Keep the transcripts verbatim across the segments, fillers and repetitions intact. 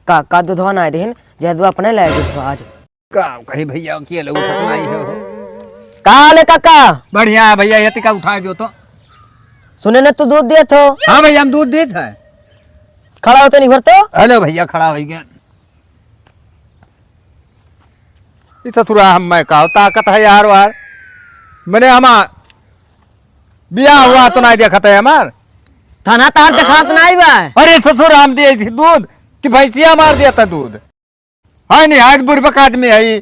काका दुधवा नाहीं दिहिन, जदवा अपने लाए दुधवा आज। का कही भइया, अकेले उठत नाहीं है हो। का हाल है काका? बढ़िया है भइया, ये तिका उठाए दो तो। सुने न तू दूध देत हो। हाँ भइया, हम दूध देत है। खड़ा होते नहीं भरतो। हेलो भइया, खड़ा होइ गया। ई ससुरा हम मैं का ताकत है यार वार। मने हमा बियाह हुआ तो नाहीं देखत है हमार। थाना तार देखात नाहीं बा। अरे ससुर, हम दिए थी दूध कि भैंसिया मार दिया था दूध। हाय नहीं, आज बुरबक आदमी है,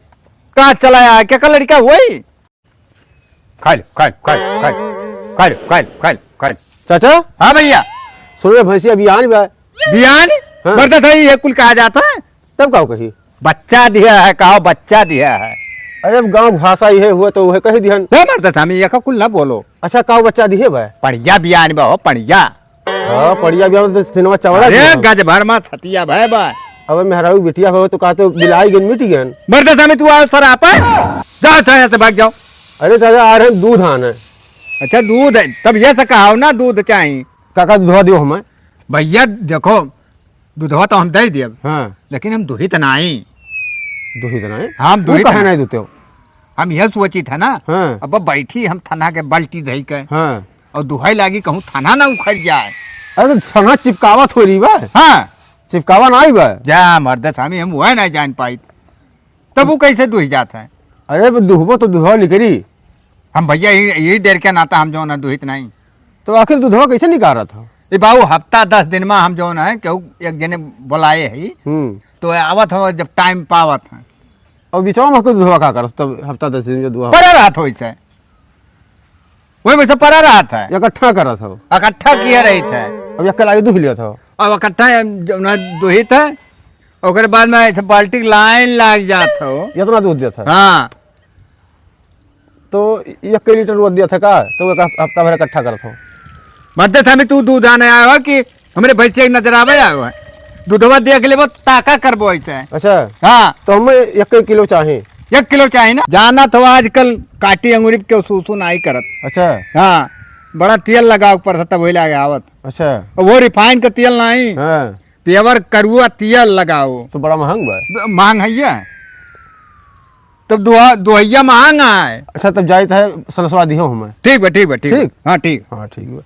कहाँ चला आया, क्या का लड़का हुआ ही? खा लो, खा लो, खा लो, खा लो, खा लो, खा लो, खा लो, खा लो। चाचा? हाँ भइया। सुनो रे, भैंसिया बियान बा। बियान? हाँ। मर्द था, ये कुल कहा जाता है? तब का कही? बच्चा दिया है, कहो बच्चा दिया है। अरे, अब गाँव भाषा इहे हुआ तो उहे कही दिहन। हे मर्द था, हम ये का कुल ना बोलो। अच्छा, का बच्चा दिहे बा? पड़िया बियान बा हो, पड़िया। हाँ, पड़िया बियान तो सिनेमा चवड़ा अरे, दिया। गज भर मा छतिया भय बा। अब मेहरारू बिटिया हो तो कहते बिलाई गन मिट गन। मर्द था, हम तू आओ सर आप। जाओ, चाहे यहाँ से भाग जाओ। अरे चाचा, आ रहे हैं, दूध आना है। अच्छा, दूध है, तब ये से कहा ना, दूध चाही। काका, दूधवा दियो हमें। भइया, देखो, दुधवा तो हम दे दियब, हाँ। लेकिन हम दुहित नाई। दुहित नाई? हम वो दुहित काहे नाई। नाई दुहते हो? हम यह सोचित है ना, हाँ। अब बैठी हम थना के बाल्टी धई के, हाँ। और दुहाई लागी कहूँ थना ना उखड़ जाए। अरे तो थना चिपकावत हो रही बा? हाँ। चिपकावा नाई बा? जा मर्द स्वामी, हम वह ना जान पाई, तब वो कैसे दुही जात है? अरे, अब दुहबो तो दुधवा निकरी। हम भइया यही, यही डर के नाता हम जौन है दुहित नाई। तो आखिर दुधवा कैसे निकारत हो? ए बाबू, हफ्ता दस दिन मा हम जौन है, केहू एक जने बोलाए है, हम्म। तो आवत हो जब टाइम पावत है। और बिचवा मा कोई दुधवा का करत, तब हफ्ता दस दिन जो दुहा परा रहत हो इसे, वही में से परा रहत है। इकट्ठा करत हो। इकट्ठा किया रही थे। अब एक लागी दुह लिया था। अब इकट्ठा हम जौन है दुहित है, ओकरे बाद में ऐसे बाल्टी लाइन लाग जात हो। इतना दूध देत है। हाँ। तो एक के लीटर रोज दिया था का, तो एक हफ्ता भर इकट्ठा करत हो। मर्द स्वामी, तू दूध आने आयो है कि हमरे भैंसिया के नजर आवे आयो है? दूधवा देख लेबो, ताका करबो ऐसे। अच्छा। हाँ। तो हमें एक किलो चाही। एक किलो चाही ना? जाना तो आजकल काटी अंगूरी के सूसू नाई करत। अच्छा। हाँ, बड़ा तेल लगाव पड़ता तब वही लागे आवत। अच्छा। और वो रिफाइन का तेल नाई। हाँ। प्योर करुआ तेल लगाओ। तो बड़ा महंग बा। द-, महंग है ये। तब दुहा-, दुहैया महंग आए। अच्छा, तब जाइत है, सलसवा दिहो हमें। ठीक बा, ठीक बा, ठीक बा। ठीक? हाँ, ठीक। हाँ, ठीक बा।